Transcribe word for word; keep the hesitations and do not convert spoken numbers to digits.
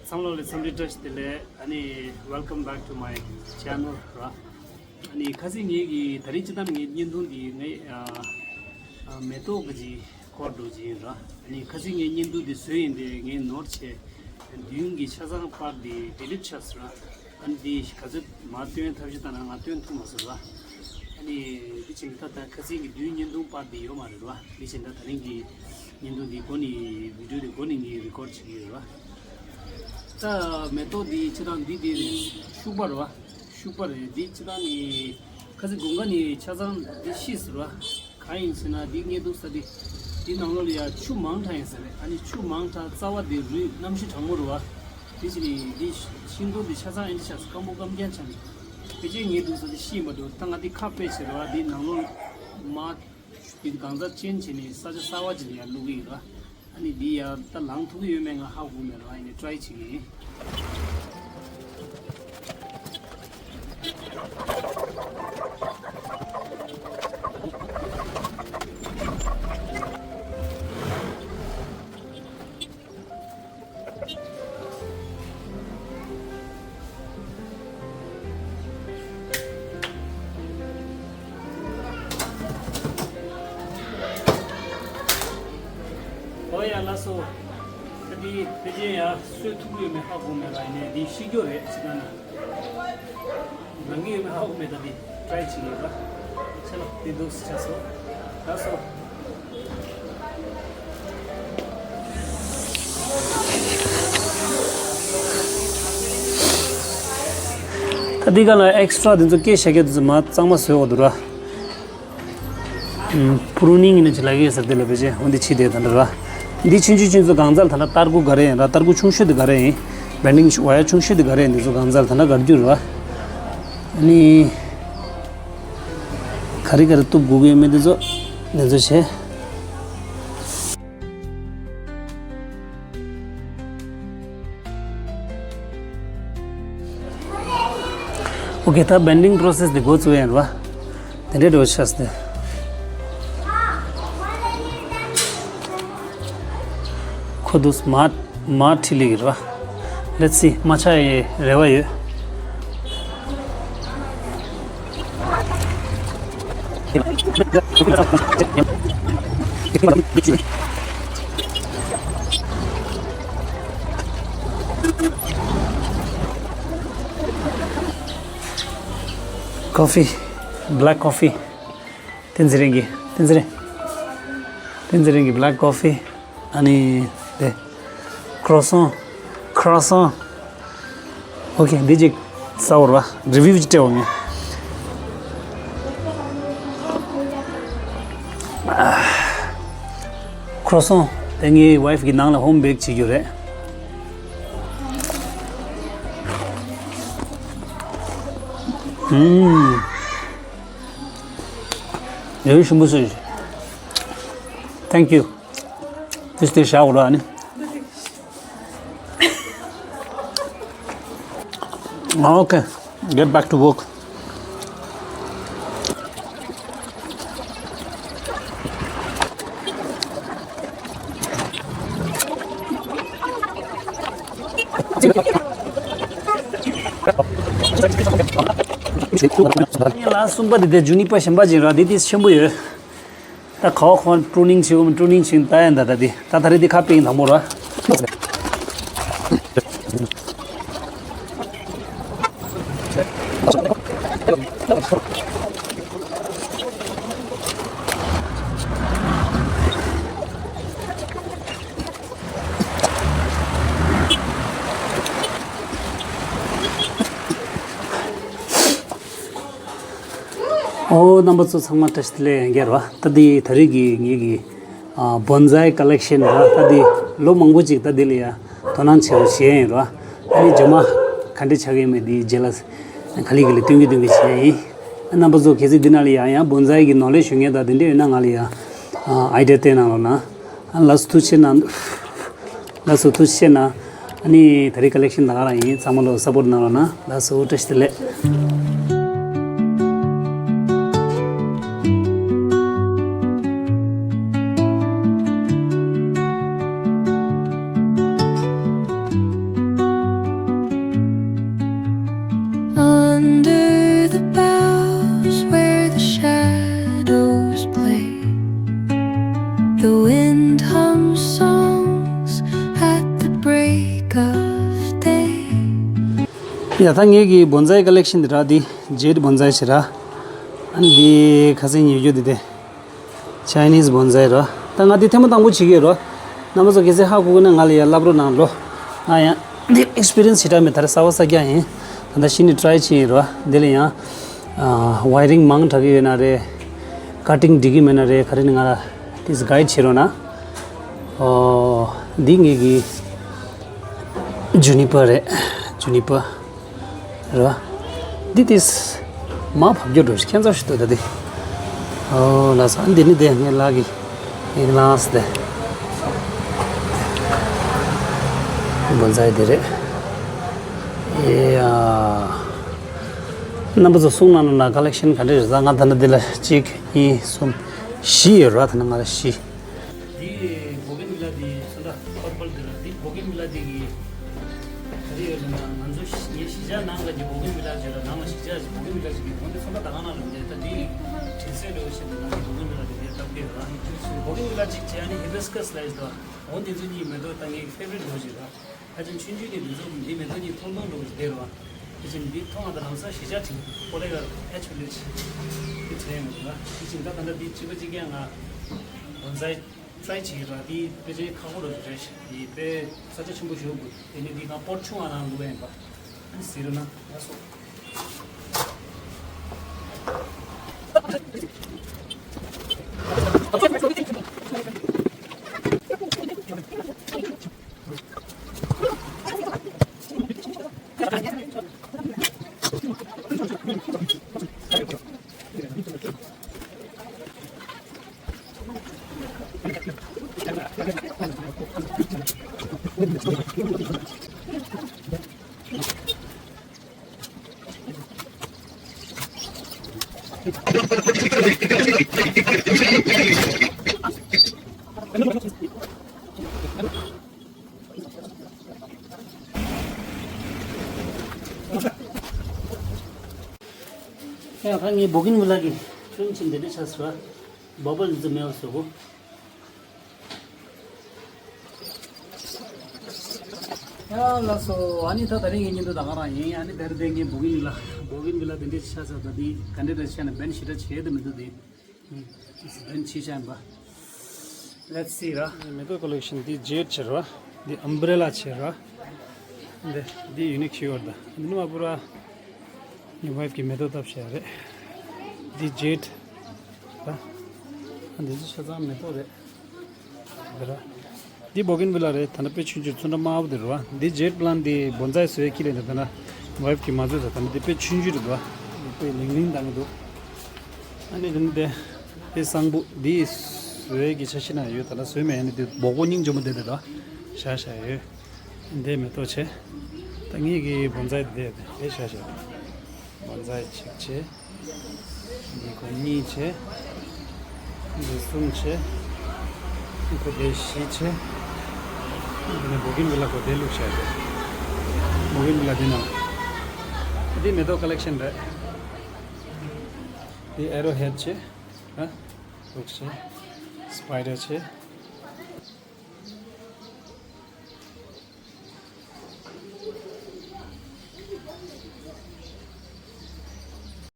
ཚང་མ་ལ་འཚམས་འདྲི་བཀྲ་ཤིས་བདེ་ལེགས། ཨ་ནི་welcome back to my channel ར། ཨ་ནི་ཁ་སང་ངེད་ཀྱི་ད་རིང་སྤྱིར་བཏང་ངའི་བརྙན་ཐུང་འདི་ངས་ཨ་ཨ་མེ་ཏོག་གི་ཅིག་སྐོར་འགྲོ་གི་ཡིན་ར། ཨ་ནི་ཁ་སང་ངའི་བརྙན་ཐུང་འདི་བཟོས་ཡིན་དེ་ངས་ནོར་བྱས། མདུན་གྱི་ཆ་ཚང་པར་འདི་delete བྱས་སོང་ར། ཨ་ནི་འདི་ག་ཚོད་མར་སྟོན་ཐབས་ཤེས་བཏང་ན་ང་སྟོན་ཐུབ་མ་སོང་ར། ཨ་ནི་འདི་བྱས་ད་ད་ཁ་སང་གི་མདུན་བརྙན་ཐུང་པར་འདི་ཡོད་མ་རེད་ར། འདི་བྱས་ད་ད་རིང་གི་བརྙན་ཐུང་འདི་འགོ་ནས་video འདི་འགོ་ནས་ངས་record བྱེད་ཀྱི་ཡོད་ར། ད་མེ་ཏོག་འདི་ཅི་དང་འདི་འདི་རེད། ཤུག་པ་རེད་བ། ཤུག་པ་རེད། འདི་ཅི་དང་ནི་ཁ་སང་དགུན་ཁ་ནི་ཆ་ཚང་འདི་ཤི་ཟེར་བ། གང་ཡིན་ཟེར་ན་འདི་ངས་འདུག་ས་འདི། འདི་ནང་ལོགས་ལ་ཡ་ཆུ་མང་དྲགས་ཡིན་ས་རེད། ཨ་ནི་ཆུ་མང་དྲགས་རྩ་བ་འདི་རུལ། གནམ་གཤིས་གྲང་མོ་རེད་བ། འདི་ཅི་ནི་འདི་ཤིང་སྡོང་འདི་ཆ་ཚང་ཨེ་འདྲ་ཆགས་སོང་། སྐམ་པོ་སྐམ་རྐྱང་ཆགས་ནི། ཕལ་ཆེར་ངས་འདུག་ས་འདི་ཤི་མ་འདུག་ད་ང་འདི་ཁ་ཕྱེ་བྱས་རེད་བ། འདི་ནང་ལོགས་མ། དེ་གང་ཟག་ཅན་བྱས་ནས་ས་ཆ་གསར་བ་ཅིག་ལ་ཡར་བླུག་གི་ཡོད་ར། ཨ་ནི་འདི་ཡར་ད་ལངས་ཐུབ་ཀྱི་ཡོད་མེད་ང་ཧ་གོ་མེད་ར། ཨ་ནི་try བྱེད་ཀྱི་ཡིན། ཨོ་ཡ་ལགས་སོ། ད་འདི་ཕལ་ཆེར་ཡ་གསོས་ཐུབ་ཀྱི་ཡོད་མེད་ཧ་གོ་མེད་ར། ཡིན་ནའི་འདི་ཤི་རྒྱུ་རེད་ཟེར་ན་ན། ལང་གི་ཡོད་མེད་ཧ་གོ་མེད། ད་འདི་try བྱེད་ཀྱི་ཡོད་ར། ཆ་ལགས་འདི་འདུག་སེ་ཆགས་སོང་། ལགས་སོ། ད་འདི་ག་ལ་extra དེ་ཚོ་སྐད་བཤད་མཁན་དེ་ཚོ་མར་གཙང་མ་བཟོས་འོ་འདུག་ར། ཨུམ། pruning ཡིན་ན་ཅི་ལབ་ཀྱི་ཡོད་ཟེར་དེ་ལ་བེད་སྤྱད་འོ་འདི་བྱེད་དེ་ད་འདྲ་ར། འདི་ཆུང་ཆུང་ཆུང་ཚོ་གང་ཚར་ད་ལ་སྟར་ཁུ་ག་རེ་ཡིན་ར། སྟར་ཁུ་ཆུང་ཤོས་དེ་ག་རེ་ཡིན། bending wire ཆུང་ཤོས་དེ་ག་རེ་ཡིན། འདི་ཚོ་གང་ཚར་ད་ལ་ག་རྒྱུ་ར། ཨ་ནི། ག་རེ་ག་རེ་གཏུབ་དགོས་ཀྱི་ཡོད་མེད་དེ་ཚོ་འདི་ཚོ་བྱས། ཨོ་ཁེ། ད་bending process དེ་འགོ་བཙུགས་ཡིན་ར། དེ་འདྲའི་འགྲོ་ཆགས་ཏེ། ཁོ་དུས་མ་མ་ཁྲིད་ལེ་གི་ར། Let's see། མ་ཆགས་ཡའི་རེ་བ་ཡོད། Coffee, black coffee. བསྟན་འཛིན་རིང་གི། བསྟན་འཛིན་རིང་། བསྟན་འཛིན་རིང་གི་black coffee། ཨ་ནི་དེ། croissant། croissant། ཨོ་ཁེ། འདི་ཅིག་ཟ་བར་བ། review ཅིག་སྤྲད་འོང་ངས། croissant དེ་ངའི་wife གི་ནང་ལ་home bake བྱེད་རྒྱུ་རེད། ཨུམ། ཡོད་ཞིམ་པོ་བཟོས། Thank you། དེ་དེ་བཞག་རོགས་ཨ་ནི། Okay, get back to work. ལ་གསུམ་པ་དེ་དེ་juniper གཞན་པ་ཅིག་ར། དེ་དེ་ཆེན་པོ་ཡོད། ད་ག་བ་ཁོང་pruning བྱེད་དགོས་མིན། pruning བྱེད་ད་ཡིན། ད་ད་དེ་ད་ད་རེས་དེ་ཁ་པེ་ཡིན་དང་པོ་ར། ཨོ། རྣམ་པ་ཚོ་ཚང་མ་བཀྲ་ཤིས་བདེ་ལེགས་ཡང་བསྐྱར་བ། ད་འདི་ད་རེས་ཀྱི་ངེད་ཀྱི་ཨ་bonsai collection ར། ད་འདི་ལོ་མང་པོ་ཅིག་ད་འདི་ལ་ཡ་དོ་སྣང་བྱེད་རོགས་བྱས་ཡིན་ར། ཨ་ནི་རྗེས་མ་ག་འདྲ་ཆགས་ཀྱི་ཡིན་མེད་འདི་རྗེས་ལ་ག་ལེ་ག་ལེ་སྟོན་གྱི་སྟོན་གྱི་བྱས་ཡིན། རྣམ་པ་ཚོ་གལ་སྲིད་འདི་ནང་ལ་ཡང་ཡང་bonsai གི་knowledge ཡོད་མཁན་དང་དེ་འདྲ་ཡོད་ན་ང་ལ་ཡང་ཨ་idea སྟེར་གནང་རོགས་གནང་། ཨ་ལགས་སོ། ཐུགས་རྗེ་གནང་། ལགས་སོ། ཐུགས་རྗེ་གནང་། ཨ་ནི་ད་རེས་collection ད་ག་རང་ཡིན། ཚང་མ་ལོ་support གནང་རོགས་གནང་། ལགས་སོ། བཀྲ་ཤིས་བདེ་ལེགས། ཡ་ད་ངེད་ཀྱི་བོན་ཛའི་ཀ་ལེག་ཤན་འདི་ར། འདི་ཇེཌ་བོན་ཛའི་ཞིག་ར། ཨ་ནི་འདི་ཁ་སང་ཉོས་རྒྱུ་འདི་དེ་ཆའི་ནིས་བོན་ཛའི་ར། ད་ང་འདི་ཐེངས་མ་དང་པོ་བྱེད་ཀྱི་ཡོད་ར། རྣམ་པ་ཚོ་གལ་སྲིད་ཧ་གོ་གི་ན་ང་ལ་ཡ་ལབ་རོགས་གནང་རོ། ང་ཡང་འདི་ཨེག་སི་པི་རི་ཡན་སི་ཞེ་དྲག་མེད། ད་རེས་གསར་པ་གསར་རྐྱང་ཡིན། ད་ལྟ་གཞི་ནས་ཊི་རའི་བྱེད་ཡིན་ར། འདི་ལ་ཡང་ཝའི་རིང་མང་དྲགས་ཀྱི་ཡོད་ན་རེད། ཀ་ཊིང་འགྲིག་གི་མེད་ན་རེད། ག་རེ་ནི་ང་ལ་ཏིས་གའིཌ་བྱེད་རོགས་གནང་། ཨོ། འདི་ངེད་ཀྱི་ཇུ་ནི་པར་རེད། ཇུ་ནི་པར་རེད་བ། འདི་ཏིས་མ་ཕབ་རྒྱུ་འགྲོ་ཞིག་ཁྱད་མཚར་ཞིག་འདུག་ད་འདི། ཨོ་ལགས་སོ། འདི་ནི་དེ་ངའི་ལག་གི་ཨིན་ལགས་དེ། བོན་ཛའི་དེ་རེད། ཨེ་ཡ། རྣམ་པ་ཚོ་གསུང་གནང་རོགས་གནང་། ཀ་ལེག་ཤན་ག་འདྲ་རེད་ཟེར། ང་ད་ནི་འདི་ལ་གཅིག་གཉིས་གསུམ་བཞི་ཡོད་ར། ད་ནི་ང་ལ་བཞི། འདི་བོ་གིན་ཝི་ལ་འདི་ཚོ་འདྲ་པར་པལ་འདི་ར། འདི་བོ་གིན་ཝི་ལ་འདི་གི་ག་རེ་ཡོད་ཟེར་ན། ང་ཚོ་ངའི་གཞིས་ཆགས་ནང་ལ་གི་བོ་གིན་ཝི་ལ་ཅིག་ར། ནང་ལ་གཞིས་ཆགས་ཅིག་བོ་གིན་ཝི་ལ་ཅིག་གི་འོན་ཏེ་ཚོ་འདྲ་ད་ག་ནང་ལ་འདི་ད་འདི་དྲི་ཟའི་འདྲ་བོ་ཞིག་འདི་ནང་གི་བོ་གིན་ཝི་ལ་འདི་འདི་སྟབས་བདེ་ར། བོ་གིན་ཝི་ལ་ཅིག་བྱས་ནི་ཧི་བི་སི་ཀ་སི་ལ་ཡོད་དོ། འོ་འདི་ཚོ་གཉིས་མེ་ཏོག་ད་ངའི་ཕེ་ཝ་རི་ཊི་འདྲ་བོ་ཞིག་ར། ཧ་ཅང་ཆུང་ཆུང་ནས་འདི་ཚོ་འདི་མེ་ཏོག་གཉིས་མཐོང་མཐོང་འགྲོ་བཞིན་བསྡད་རོ། དེ་བཞིན་འདི་མཐོང་བ་དང་ལམ་སང་གཞིས་ཆགས་ཁྲིད་ཀོ་ལེ་ག་ཨེཆ་ཝི་ལེ་ཇི་འདི་དྲན་ཡོང་གི་འདུག་དེ་བཞིན་ད་ད་ལྟ་འདི་གཅིག་པ་གཅིག་རྐྱང་ང་བོན་ཛའི་ཊི་རའི་བྱེད་ཀྱི་ར། འདི་དཔེ་ཆའི་ཁག་པོ་རུ་རེད། འདི་དཔེ་ས་ཆ་ཆེན་པོ་ཞིག་དགོས། དེ་ནས་འདི་ང་པོར་ཆུང་བ་རང་འདུག་ཡིན་པ། ཨ་ནི་ཟེར་རོ་ན་ཡ་སོ། ཡང་ཁ་ངའི་བོ་གིན་ཝི་ལ་གི་ཁྱོན་ཆེན་འདི་འདྲ་ཆགས་སོང་། བ་བལ་ཙི་མེད་པ་བཟོ་གོ། ཡ་ལགས་སོ། ཨ་ནི་ད་ད་རིང་ངའི་བརྙན་ཐུང་ད་ག་རང་ཡིན། ཨ་ནི་དེར་དེ་ངའི་བོ་གིན་ཝི་ལ་བོ་གིན་ཝི་ལ་འདི་འདྲ་ཆགས་སོང་། ད་འདི་ག་འདྲ་འདྲ་ཆགས་ན་བན་ཞེ་དྲག་བྱེད་དུ་མི་འདུག་དེ། ཨུམ། ཨིས་བན་ཆི་ཆ་ཡིན་པ། Let's see ར། མེ་ཏོག་ཀོ་ལེག་ཤན་འདི་ཇེཌ་བྱེད་ར། འདི་ཨམ་བྷི་རེ་ལ་བྱེད་ར། འདི་འདི་ཡུ་ནིག་ཤིག་ཡོད་ར། ད་འདི་ནི་མ་པུ་ར། ངའི་ཝའིཕ་གི་མེ་ཏོག་བཏབ་བྱས་རེད། འདི་ཇེཌ་ར། འདི་ཚོ་ཆ་ཚང་མེ་ཏོག་རེད། འདི་ར། འདི་བོ་གིན་ཝི་ལ་རེད། ད་ནི་དཔེ་ཆུང་ཆུང་ཚོན་ཁྲ་དམར་པོ་འདི་རེད་བ། འདི་ཇེཌ་པི་ལན་འདི་བོན་ཛའི་བཟོས་ཁྱི་ལས་འདི་ད་ན་ཝའིཕ་གི་མ་བཟོས་ས། ད་ནི་འདི་དཔེ་ཆུང་ཆུང་རེད་བ། དཔེ་ལིང་ལིང་བཏང་གི་འདུག་ཨ་ནི་འདི་ནི་དེ་དེ་གསང་ཕུ་འདི་བཟོས་ཀྱི་ཆ་ཤས་ན་ཡོད། ད་ལ་བཟོས་མེད། ཨ་ནི་དེ་སྦོག་པོ་སྙིང་རྗེ་མོ་དེ་དེ་ལ་བཞག་བཞག་ཡོད། འདི་མེ་ཏོག་བྱས། ད་ངེད་ཀྱི་བོན་ཛའི་དེ་དེ་བཞག་བཞག་བོན་ཛའི་གཅིག་བྱས། འདི་ཁོ་གཉིས་བྱས། འདི་གསུམ་བྱས། འདི་ཁོ་དེ་བཞི་བྱས། འདི་ནི་བོ་གིན་ཝི་ལ་ཁོ་དེ་བླུགས་བཞག་རེད། བོ་གིན་ཝི་ལ་འདི་ནང་། འདི་མེ་ཏོག་ཀོ་ལེག་ཤན་རེད། འདི་ཨེ་རོ་ཧེཌ་བྱས། ཨ། འདུག་བྱས། སི་པའི་ཌར་བྱས།